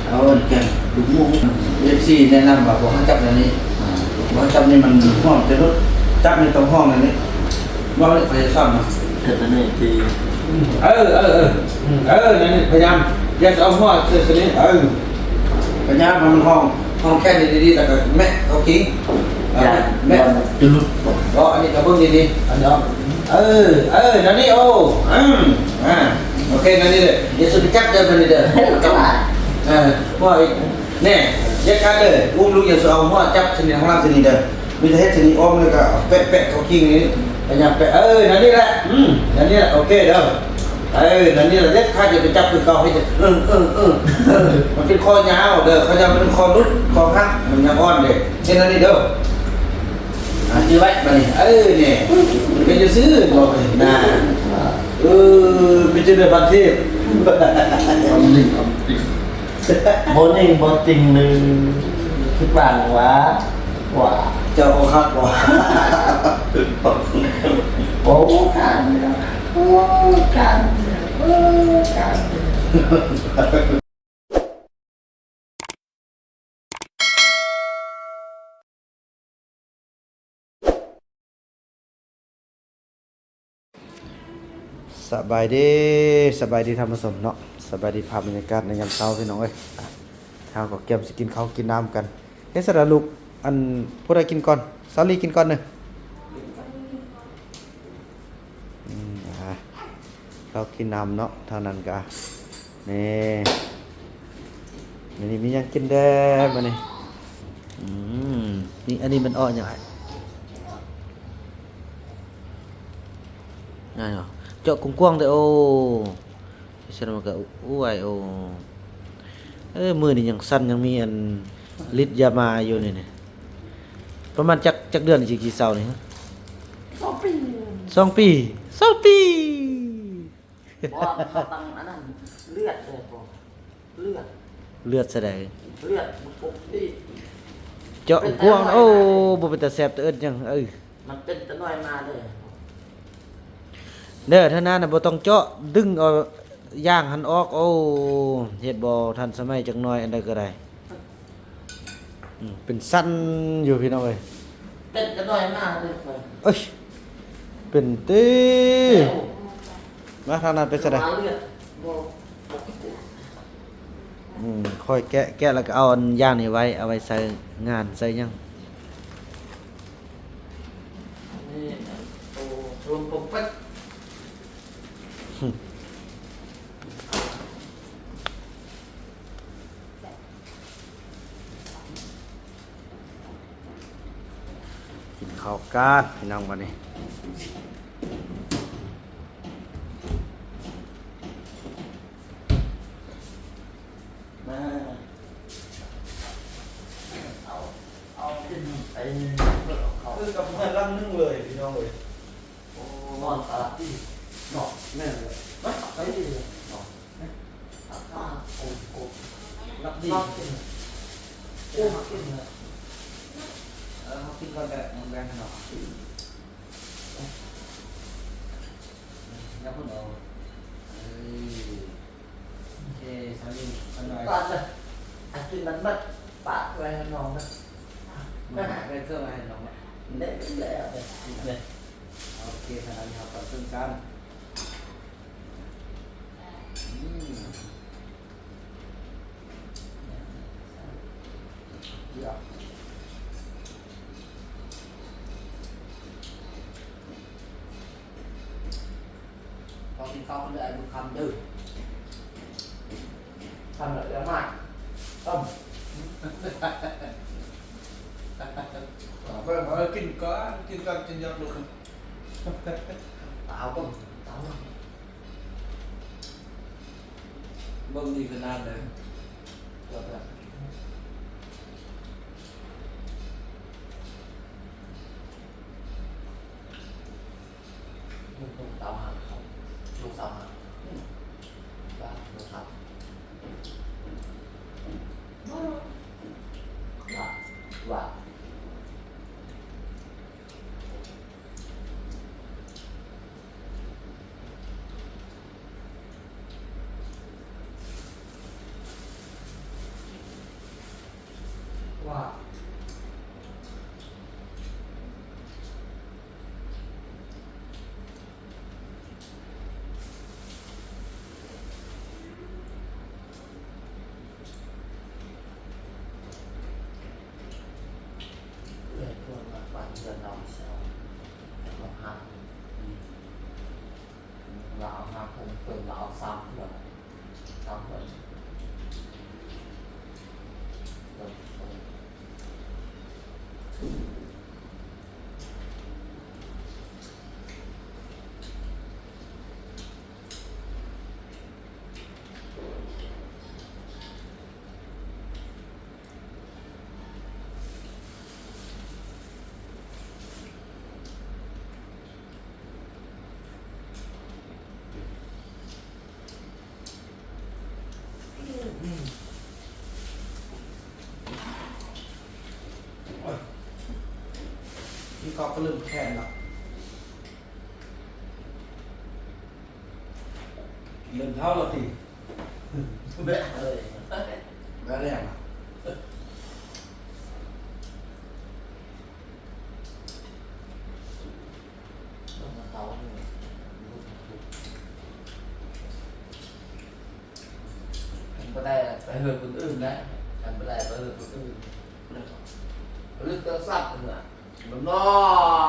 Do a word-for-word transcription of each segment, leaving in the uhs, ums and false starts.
เอาแกนลูกหมู เอฟซี แนะนำว่าบ่ให้จับอันนี้ อ่า บ่ให้จับนี่มันฮ้อนจะลุก จับนี่ต้องฮ้อนอันนี้ ว่าเลยพยายามซ่อนมา เห็นอันนี้ที่ เออ เออ เออ เออ นั่นนี่พยายาม อย่าเอาฮ้อนเสื้อตัวนี้ เออ พยายามมันฮ้อน ฮ้อนแค่นี้ดีๆ แต่ก็แม่เขากิน อย่า แม่ อย่าจะลุก ก็อันนี้ก็เบิ่งดีๆ อันนี้เอา เออ เออ นั่นนี่ โอ้ อืม อ่า โอเค นั่นนี่เลย อย่าสุดจับเด้อ นั่นนี่เด้อ จับ อ่า พ่ออีก แน่ อย่ากัดเลย อุ้มลูกอย่าสุดเอาหัวจับชนิดข้างล่างชนิดเด้อ มีแต่เฮ็ดชนิดอ้อมเลยก็เอาแปะแปะเขากิ้งนี่ พยายามแปะ เออ นั่นนี่แหละ อืม นั่นนี่แหละ โอเคเด้อ เออ นั่นนี่แหละ เด็ดขาดอย่าไปจับคือเก่าให้จะ เออ เออ เออ เออ มันเป็นคอยาวเด้อ เขาจะเป็นคอหลุด คอหัก มันยังอ่อนเด้ เฮ็ดนั่นนี่เด้อ อ่ะ จื้อไว้บัดนี้ เออ นี่ เป็นจังซื่อ บอกเลยนะ เออ เป็นจังได๋พันเทพ ความนิ่งความจริง บ่นิ่งบ่ติงเลย คิดว่างหวา หวา เจ้าก็คักหวา โอ้ การเนี่ย โอ้ การเนี่ย โอ้ การเนี่ย สบายดี สบายดีท่านผู้ชมเนาะ สบายดีภาพบรรยากาศในยามเช้าพี่น้องเอ้ย อ่ะ เฮาก็เกียมสิกินข้าวกินน้ำกัน เฮ็ดซะละลูก อันผู้ใดกินก่อน สาลีกินก่อนเด้อ อืม อ่า ข้าวกินน้ำเนาะ เท่านั้นก็ นี่ มื้อนี้มีหยังกินแด่มื้อนี้ อืม นี่ อันนี้มันอ้อหยังไง นั่นเหรอ เจาะกว้างๆเด้อ โอ้ เสร็จแล้วมันก็อ้วย โอ้ เออ มือนี่ยังสั่น ยังมีอันฤทธิ์ยามาอยู่นี่นี่ ประมาณจัก จักเดือน สิกี่เซานี่ฮะ สองปี สองปี สองปี บ่ เขาตั้งอันนั้น เลือดเลยบ่ เลือด เลือดแสดง เลือดมันปกติ เจาะกว้าง เป็นแต่น้อย โอ้ บ่เป็นตาแสบตาเอิดหยัง เออ มันเป็นแต่น้อยมาเลย เด้อ ถ้านั้นน่ะบ่ต้องเจาะ ดึงเอาย่างหันออก โอ้ เฮ็ดบ่ทันสมัยจักหน่อย อันใดก็ได้ อืม เป็นสั้นอยู่พี่น้องเอ้ย เป็นแต่น้อยมาเลย เอ้ย เป็นติ มาทางนั้นไปซะได้ เลือดบ่ปกติ อืม ค่อยแกะ แกะแล้วก็เอาอันย่างนี่ไว้ เอาไว้ใส่งานใส่หยัง นี่ โอ้ รวมปกปัก กินข้าวกันพี่น้องบัดนี้ มา เอา เอาขึ้นไป เอา คือกับเพื่อนลำหนึ่งเลยพี่น้องเอ้ย โอ้ นอนตาตีเนาะ แม่นเลย มา ไปดีเลยเนาะ อ่า โอ้โห รับดี รับกิน โอ้ รับกินเลย เออ รับกินก่อนแบบมันแรงหน่อย แล้วคุณเอา เออ โอเค สามี ขอหน่อย ก่อนเลย อ่ะ กินมันมัดปากไว้ให้น้องนะ มันหาไปเครื่องอะไรน้องอะ ได้แล้วเลย โอเค ขนาดนี้ครับ ขอบคุณครับ อืม เดี๋ยว พอกินข้าวคนเดียวไอ้บุญคำดื้อ ทำแบบเดียวมาก ต้ม เบิ่ง เออ กินก่อน กินก่อน กินยอดลูก ตาวต้ม ตาวต้ม เบิ่งดีขนาดเลย จบแล้ว ลูกสาวหาเขา ลูกสาวหา อืม ว่าลูกสาว ว่า ว่า เอื้อยเพิ่นมาปั่นเฮือนน้องสาว มาหา อืม ลาวหาคงเพิ่นลาวสามเทื่อ สามเทื่อ เพิ่น เพิ่น โอ้ย นี่ก็เริ่มแค้นละ เริ่มเท่าละติ แบะเลย แบะแรงอะ มันบ่ได้ไปเฮือนคนอื่นนะ มันบ่ได้ไปเฮือนคนอื่น ลืมโทรศัพท์นั่นน่ะ มันนอ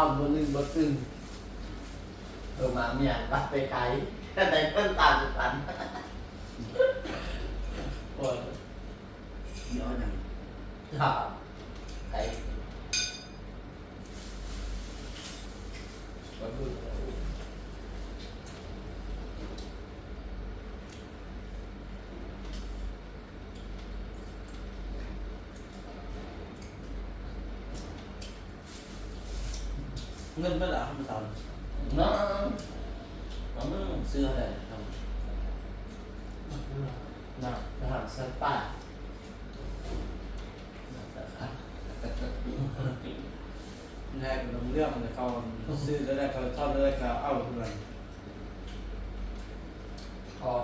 น มันลืม มันตื่น เออ มาเมีย บัดไปไกล ได้เพิ่นตามสุพรรณ โอ้ย เดี๋ยวนะ ครับ ไกล เงินเบิดละ เฮามาตอน นะ เอามา ซื้อเท่าใดครับ นะ อาหารสัตว์ป่า แลกกับเรื่องเลย เขาซื้อแล้วได้ เขาทอดแล้วได้ เขาเอาเท่าไหร่ ทอง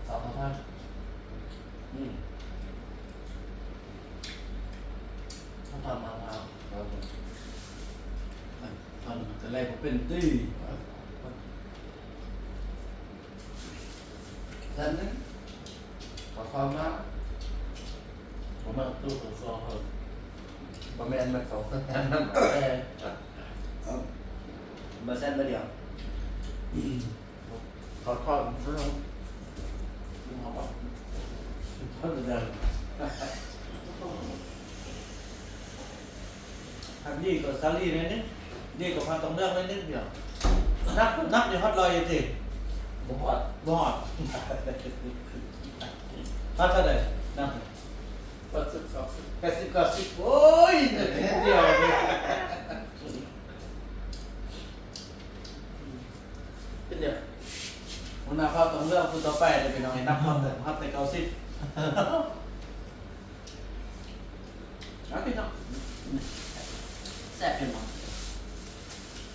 สองพัน อืม เขาทำมาแล้ว ครับผม อัน อันก็ไล่บ่เป็นติ แสนหนึ่ง ขอทองมา ผมมาตู้ของซองครับ บ่แม่น มันสองแสนนั่น บ่แม่น ครับ บ่แสนบ่เดียว ขอโทษ ขอโทษ อันนี้ก็สาลีหน่อยนึง นี่ก็พันต้องเลือกหน่อยนึงเดียว นับ นับอยู่ฮอดร้อยอยู่ติ บ่ฮอด บ่ฮอด ฮอดเท่าใด นับ แปดสิบ เก้าสิบ แปดสิบ เก้าสิบ โอ้ย นิดเดียว เป็นเดียว หัวหน้าพักต้องเลือกผู้ต่อไปเลยพี่น้อง ให้นับฮอดแต่ ฮอดแต่ เก้าสิบ เอาพี่น้อง แซ่บเป็นบ่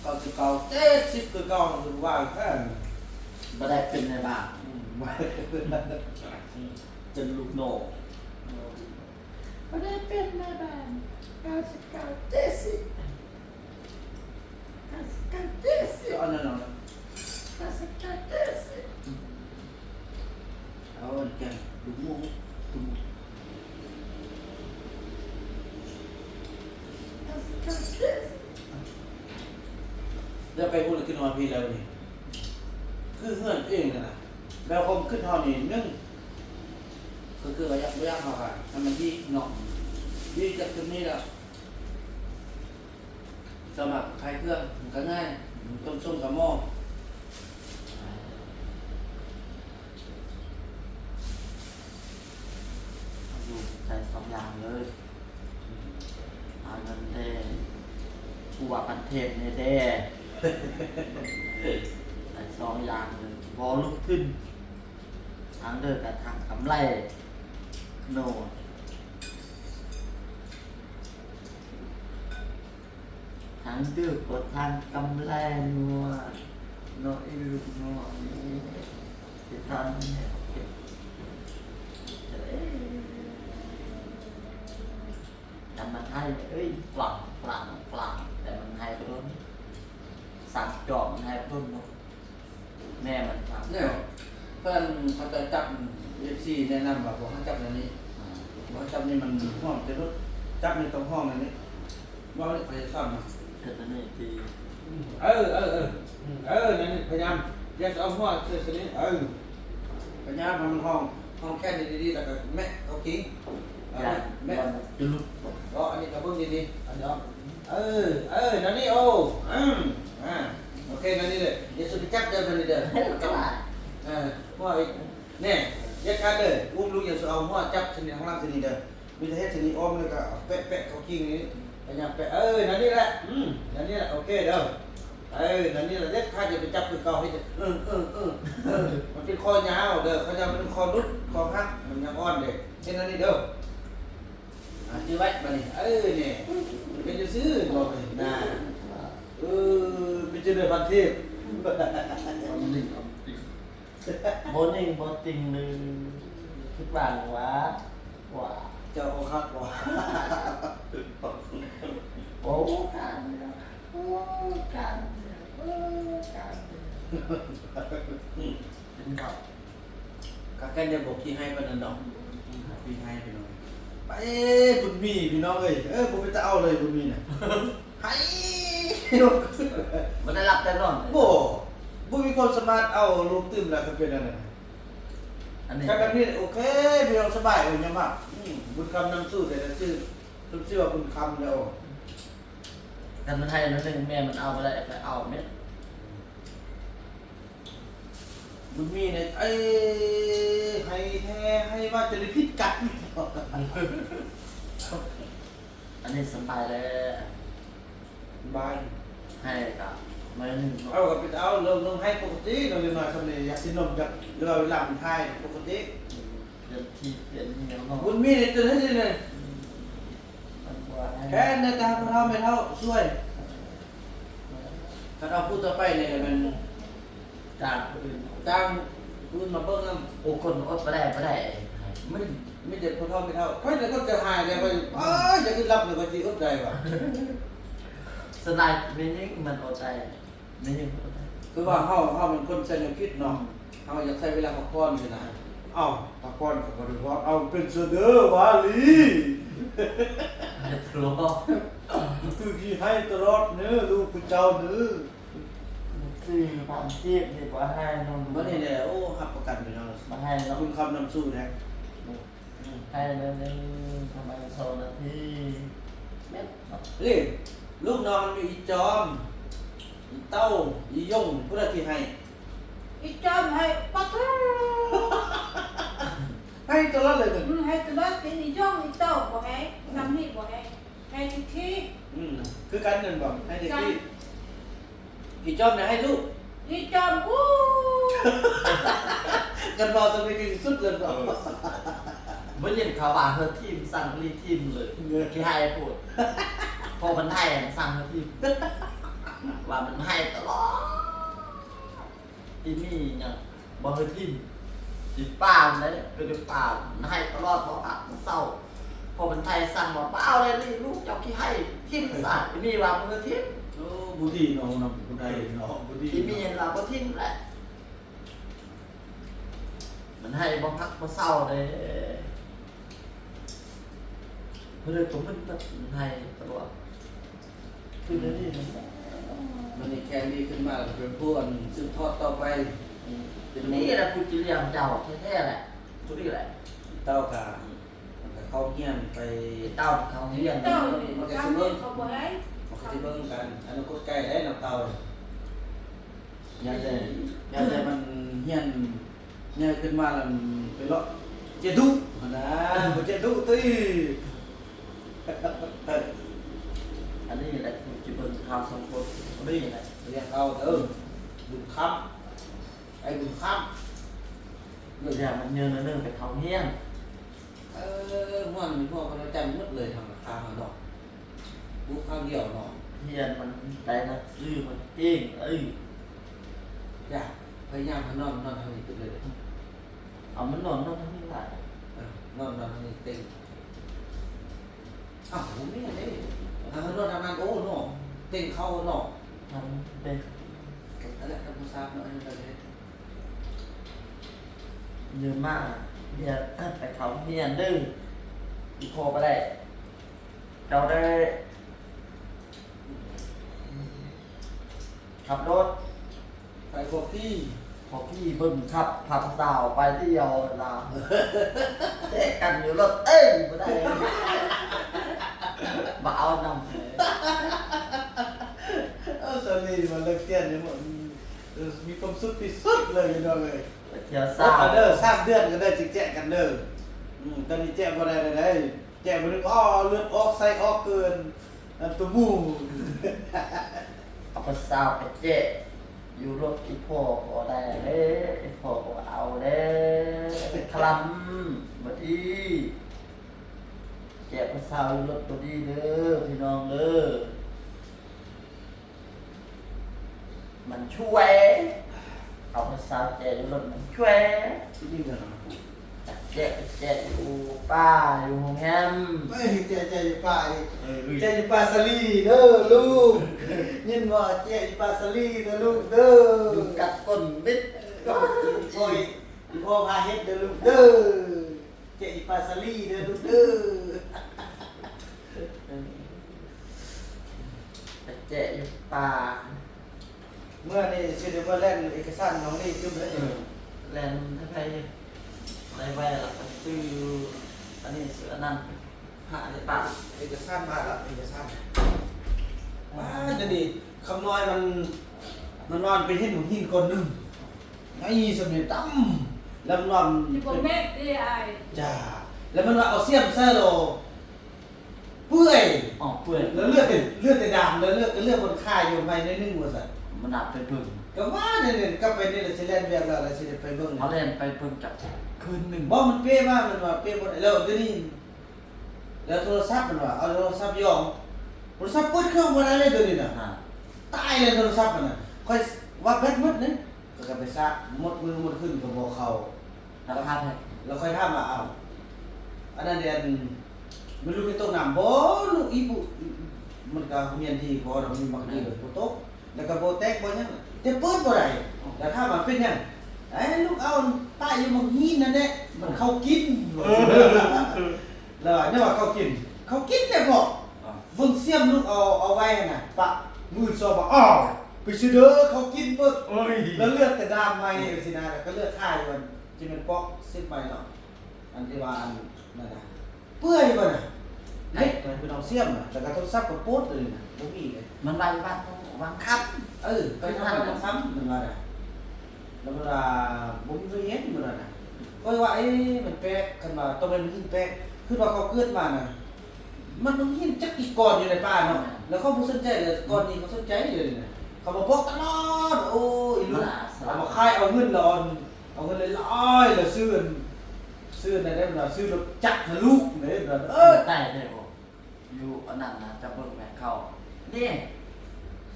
เก้าสิบเก้า เจ็ดสิบ คือเก่า คือว่าแค่ บ่ได้เป็นนายบ้าน อืม เป็นลูกน้อง บ่ได้เป็นนายบ้าน เก้าสิบเก้า เจ็ดสิบ เก้าสิบเก้า เจ็ดสิบ อันนั้นน่ะ เก้าสิบเก้า เจ็ดสิบ เอาอันแกงลูกหมู ลูกหมู เก้าสิบเก้า เจ็ดสิบ แล้วไปพูดขึ้นฮอดพี่แล้วนี่ คือเฮือนเองนั่นน่ะ แล้วความคิดเฮานี่ หนึ่ง ก็คือว่าอยาก บ่อยากเฮาอะ ให้มันดีเนาะ ดีจากจุดนี้แล้ว สมัครขายเครื่องมันก็ง่าย มันต้นส้มกับหม้อ อยู่ใส่สองอย่างเลย หาเงินได้ทั่วประเทศเลยเด้ ใส่สองอย่างเลย บ่ลงทุน ทางเลือกกับทางกำไร โน่ ทางเลือกกับทางกำไร นัว นัวอีลูกนัว นี่ สิทานเนี่ย เอ๊ะ ให้เอ้ยปลังปลังปลังแต่มันให้เพิ่มสั่งจอบมันให้เพิ่มเนาะแม่มันครับเนี่ยเพื่อนเขาจะจับเอฟซีแนะนำว่าบอกให้จับอย่างนี้อ่าบอกให้จับนี่มันห้องจะลดจับนี่ต้องห้องอย่างนี้ว่าไม่ได้ไปซ่อนนะเกิดอันนี้ที่เออเออเออเออนั่นนี่พยายามอย่าเอาหัวเสื้อสนิทเออพยายามทำห้องห้องแค่นี้ดีๆแล้วก็แม่เขากิน เอาไหมแม่จะหลุดเพราะอันนี้ก็เบิ่งดีๆอันนี้เอาเออเออนั่นนี่โอ้อืมอ่าโอเคนั่นนี่เลยเดี๋ยวสุดจับเดินไปเลยเด้อจับอ่าพ่ออีกเนี่ยยัดคัดเลยอุ้มลูกอย่าสุดเอาหัวจับชนิดข้างล่างชนิดเด้อมีแต่เฮ็ดชนิดอ้อมเลยก็เอาแปะแปะเขากิ่งนี่พยายามแปะเออนั่นนี่แหละอืมนั่นนี่แหละโอเคเด้อเออนั่นนี่แหละเด็ดขาดอย่าไปจับคือเก่าให้จะเออเออเออเออมันเป็นคอยาวเด้อคอยาวมันเป็นคอหลุดคอหักมันยังอ่อนเด้ เช่นนั้นนี่เด้ออ่าจื้อไว้บัดนี้เออเนี่ยมันเป็นจังซื่อบอกเลยนะเออเป็นจังได๋พันเทพ บ่นิ่งบ่ติงบ่นิ่งบ่ติงเลยคิดว่าหว่าว่าเจ้าองค์คักบ่โอ้การเนี่ยโอ้การเนี่ยโอ้การเนี่ยเป็นครับ ก็แค่เดียวบอกขี้ให้ปานนั้นดอกขี้ให้พี่น้องไปบุญมีพี่น้องเอ้ยเออบ่เป็นตาเอาเลยบุญมีน่ะให้ มันได้รับแต่นอนบ่บ่มีความสามารถเอาลงตื่มแล้วก็เป็นอันนั้นน่ะอันนี้ถ้าแบบนี้โอเคพี่น้องสบายเลยยังว่าอืมบุญคำนำสู้แต่ละชื่อสมชื่อว่าบุญคำแล้ว คันมันให้นั่นหนึ่งแม่มันเอาบ่ได้ไปเอาแม่นบุญมีเนี่ยเอ้ยให้แท้ให้ว่าจะได้ผิดกันอันนี้สำบายแล้วสำบายให้กับน้อยหนึ่งเนาะเอาก็ไปเอาลงลงให้ปกติลงหน่อยสำเร็จอยากสินมอยากหรือว่าเวลามันให้ปกติเปลี่ยนที่เปลี่ยนเมียเนาะบุญมีเนี่ยตื่นให้สิเลย แค่ในตาพระเท่าไม่เท่าช่วยถ้าเราพูดต่อไปเนี่ยมันจ้างคนอื่นจ้างคนอื่นมาเบิ่งนำโอ้คนอดบ่ได้บ่ได้มันมีแต่พระเท่าไม่เท่าค่อยแต่ก็จะหายเลยไปเอ้ยจะขึ้นรับเลยว่าสิอดได้วะสนายไม่นิ่งมันอดได้ นี่คือว่าเฮาเฮาเป็นคนใช้แนวคิดเนาะเฮาอยากใช้เวลาพักผ่อนนี่นะเอ้าพักผ่อนก็บ่ได้พักเอาเป็นเสนอวาลีให้ตลอดคือขี้ให้ตลอดเน้อลูกผู้เจ้าเน้อคือความเทียบนี่บ่ให้นอนมื้อนี้แหละโอ้รับประกันพี่น้องบ่ให้นอนคุณคำนำสู้นะ ให้เนินหนึ่งทำไมสองนาทีเม็ดเนาะนี่ลูกน้องมีอีจอม อีเต้า อียงผู้ใดที่ให้ อีจอมให้ปะทูให้ตลอดเลยเด้ออืมให้ตลอดเป็นอียงอีเต้าบ่ให้นำนี่บ่ให้ให้ทุกทีอืมคือกันนั่นบ่ให้ทุกที อีจอมเนี่ยให้ลูกอีจอมอู้กันรอสมัยที่สุดเลยเนาะเออบ่ยินข่าวว่าเฮอทีมสั่งรีทีมเลยเออขี้หายโพดพอมันไทยสั่งเฮอทีมว่ามันให้ตลอดอีนี่ยัง บ่คือทิ่มสิป้ามันได้คือป้ามันให้ตลอดบ่พักบ่เซาพอมันไทยสั่งว่าบ่เอาเลยนี่ลูกเจ้าขี้ให้ทิ่มซะมีว่าบ่คือทิ่มโอ้บ่ดีเนาะนำบ่ได้เนาะบ่ดีที่มีเห็นว่าบ่ทิ่มแหละมันให้บ่พักบ่เซาเด้เพิ่นเลยผมมันให้ตลอด คือเดี๋ยวนี้มันมันนี่แค่นี้ขึ้นมาเป็นผู้อันสืบทอดต่อไปอืมเป็นนี่แหละผู้จะเลี้ยงเจ้าแท้ๆแหละผู้นี่แหละเต้ากะมันก็เข้าเฮียนไปเต้าเข้าเฮียนเต้านี่มันก็สิเบิ่งเขาบ่ให้มันก็สิเบิ่งกันอนาคตใกล้ได้นำเต้าอย่าแต่อย่าแต่มันเฮียน ใหญ่ขึ้นมาแล้วไปเลาะเจดุหั่นนะบ่เจดุติอันนี้แหละคือจะเบิ่งข่าวสองคนอันนี้แหละเรียกเอาเด้อบุญคำไอ้บุญคำเรื่องอย่างมันเงินเรื่องไปเขาเฮียนเออม่วนมีพวกประจันหมดเลยทางราคาเนาะ บุกครั้งเดียวเนาะเฮียนมันได้หนังสือมันเก่งเอ้ยจ้ะพยายามให้นอนนอนทางนี้ไปเลยเอามันนอนนอนทางนี้หลายเออนอนนอนทางนี้เต็ม อ้าว ผมไม่ได้ ทางรถทางนั้น โอ้เนาะ เต็งเข้าเนาะ ทำเป็น อันนั้นทำผู้ทราบเนาะ อันนี้ก็เลย เยอะมาก เดี๋ยวไปเขาเฮียนเด้อ อีกพอไปได้ เจ้าได้ ขับรถ ไปพวกพี่ พวกพี่เบิ่งขับ พาผู้สาวไปเที่ยวลาว เตะกันอยู่รถ เอ้ย บ่ได้ บ่เอานำ เออ สาลีมันเลิกเตี้ยนนี่มัน เออ มีความสุขที่สุดเลยพี่น้องเอ้ย ไปเที่ยว โอ้ สาว กันเด้อ สามเดือนกันเด้อ จึงแจ้งกันเด้อ อืม ตอนนี้แจ้งบ่ได้เลยเด้อ แจ้งบ่ได้ อ้อ เลือดออก ไส้ออกเกิน อันตัวหมู่ เอาผู้สาวไปแจ้งอยู่รถอีพ่อบ่ได้เด้ อีพ่อบ่เอาเด้ คลำ บ่ดี แจ้งผู้สาวอยู่รถบ่ดีเด้อ พี่น้องเด้อ มันช่วย เอาผู้สาวแจ้งอยู่รถมันช่วย ที่นี่กันนะ แจ้ง แจ้งอยู่ป่า อยู่โรงแรม เอ้ย แจ้ง แจ้งอยู่ป่าอีก เออ แจ้งอยู่ป่าสาลีเด้อลูก ยินบ่ แจ้งอยู่ป่าสาลีเด้อลูกเด้อ ยุงกัดก้นบิด โอ้ย อีพ่อพาเฮ็ดเด้อลูกเด้อ แจ้งอยู่ป่าสาลีเด้อลูกเด้อ ไปแจ้งอยู่ป่า เมื่อนี่สิได้มาแล่นเอกสารน้องนี่จุ่มเลย เออ แล่นให้ไผได้ไว้แล้วก็ซื้ออันนี้ซื้ออันนั้น หาได้ปะ เอกสารมาละ เอกสาร ว้า เดี๋ยวนี้คำน้อยมัน มันนอนไปเห็นหมูหินก้อนหนึ่ง ไอ้สมัยดำ แล้วมันนอน อยู่บ่แม่นติอ้าย จ้า แล้วมันว่าเอาเสียมใส่โล เปื่อย อ๋อ เปื่อย แล้วเลือดเป็น เลือดแต่ดำ แล้วเลือดก็เลือดบนคายอยู่ไม่น้อยหนึ่งว่าซั่น มันอาจไปเบิ่ง ก็ว่าเนี่ย เนี่ย กลับไปนี่แหละ สิแล่นเวียงแล้ว แล้วสิได้ไปเบิ่ง เอาแล่นไปเบิ่งจักคืนหนึ่ง บ่ มันเป๊ะมาก มันว่าเป๊ะหมด แล้วเดี๋ยวนี้ แล้วโทรศัพท์มันว่า เอาโทรศัพท์ยอง โทรศัพท์เปิดเครื่องบ่ได้เลยเดี๋ยวนี้น่ะ อ่า ตายเลยโทรศัพท์มันน่ะ ข้อยว่าแบตหมดนี่ ก็ไปซะ หมดมื้อหมดคืนก็บ่เข้า แล้วพลาดไง แล้วค่อยถามว่า อ้าว อันนั้นเดือน ไม่รู้ไปตกน้ำบ่ ลูกอีบุ มันก็เฮียนดีพอดอก มีบางทีก็บ่ตก แล้วก็บ่แตกบ่หยัง แต่เปิดบ่ได้ อ๋อ แล้วถามว่าเป็นหยัง ไอ้ลูกเอาปะอยู่หม่องหินนั่นแหละ มันเข้ากิน เออ แล้วว่าเนี่ยว่าเข้ากิน เข้ากินเนี่ยพ่อ อ่า เบิ่งเสียมลูกเอา เอาไว้หั่นน่ะ ปะ มื้อสองมา อ้าว ไปซื้อเด้อ เข้ากินเบิ่ง โอ้ย แล้วเลือดแต่ดามใหม่สินะ แล้วก็เลือดถ่ายมัน ที่มันปอกซิบใบเนาะ อันที่ว่าอันนั่นน่ะ เปื่อยบ่น่ะ ไก่ เล็กไปเป็นเอาเสียมน่ะ แล้วก็โทรศัพท์ก็โป๊ดเลยน่ะ บ่มีเลย มันไว้วัดวังคำ เออ ไปทำวัดวังคำ มันว่าน่ะ แล้วมันว่าบ่มีเคยเห็น มันว่าน่ะ ข้อยว่า เอ๊ะ มันแปลก คันว่าต้องเป็นหินแปลก คือว่าเขาเกิดมาน่ะ มันต้องเห็นจักกี่ก้อนอยู่ในป่าเนาะ อ่า แล้วเขาบ่สนใจเลย ก้อนนี้เขาสนใจเลยนะ เขามาบอกตลอด โอ้ย ลูก มันอาสา เอามาขาย เอาเงินละอ่อน เอาเงินหลายๆแล้วซื้ออัน ซื้ออันนั้นได้บ่ล่ะ ซื้อรถจักรทะลุได้บ่ล่ะ เออ ตายได้บ่ อยู่อันนั้นนะ จะเบิ่งแม่นเขา นี่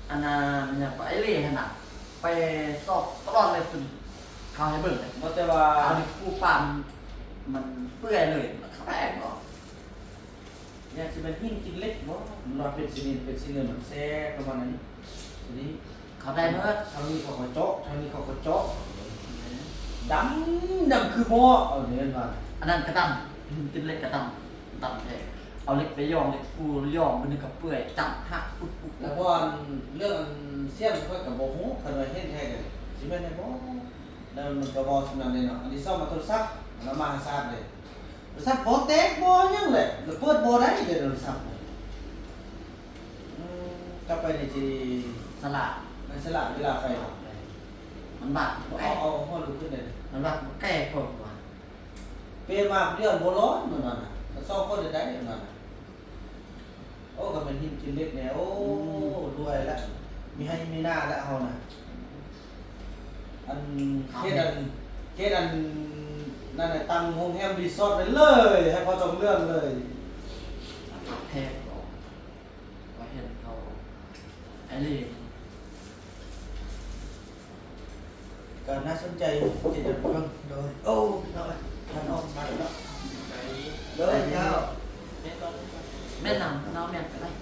อันน่ะ มันหยังก็ไอ้เล่หั่นน่ะ ไปสอบตลอดเลย เพิ่นเขาให้เบิ่งเลย บ่ แต่ว่า เอานี่ กูปามมันเปื่อยเลย มันเข้าไปบ่ อยากสิเป็นหินกินเหล็กบ่ มันว่าเป็นสินิน เป็นสิเนินมันแซ่บประมาณนั้น ทีนี้ เขาได้เบิด ทางนี้เขาก็เจาะ ทางนี้เขาก็เจาะ ดำ ดำคือหม้อ เอาเนี่ยว่า อันนั้นกระดำ กินเหล็กกระดำ ดำแท้ เอาเหล็กไปย่อง เหล็กปูย่อง มันก็เปื่อย จับหัก ปุ๊บปุ๊บ แล้วพออันเรื่องอันเสียงข้อยก็บ่ฮู้ คันว่าเห็นแท้ก็สิแม่นแท้บ่ แล้วมันก็เว้าส่ำนั้นเด้เนาะ อันที่สองมาโทรศัพท์ แล้วมาหาศาสตร์เลย โทรศัพท์บ่แตกบ่หยังแหละ แล้วเปิดบ่ได้เด้โทรศัพท์ อืม กลับไปนี่สิ สละ มันสละเวลาไปเนาะ มันบาด เอา เอาฮอดลุกขึ้นเลย มันบาดแก้ปวดหัว เปมาเรื่องบ่ร้อนมันว่าน่ะ สองคนได้ได้มันว่าน่ะ โอ้ ก็เป็นหินกินเหล็กแน่ โอ้ อืม รวยละ มีไฮ่มีนาละเฮาน่ะ อัน ครับ เขตอัน เขตอันนั่นน่ะ ตั้งโรงแรมรีสอร์ทไว้เลย ให้พอต้องเรื่องเลย แพงกว่า ว่าเห็นเขา ไอ้นี่ ก็น่าสนใจอยู่ จิตวิเคราะห์โดย โอ้ เนาะ ท่านออกมาแล้วเนาะ โดยเจ้า ไม่ต้อง แม่นหยังเนาะ แม่นไปเลย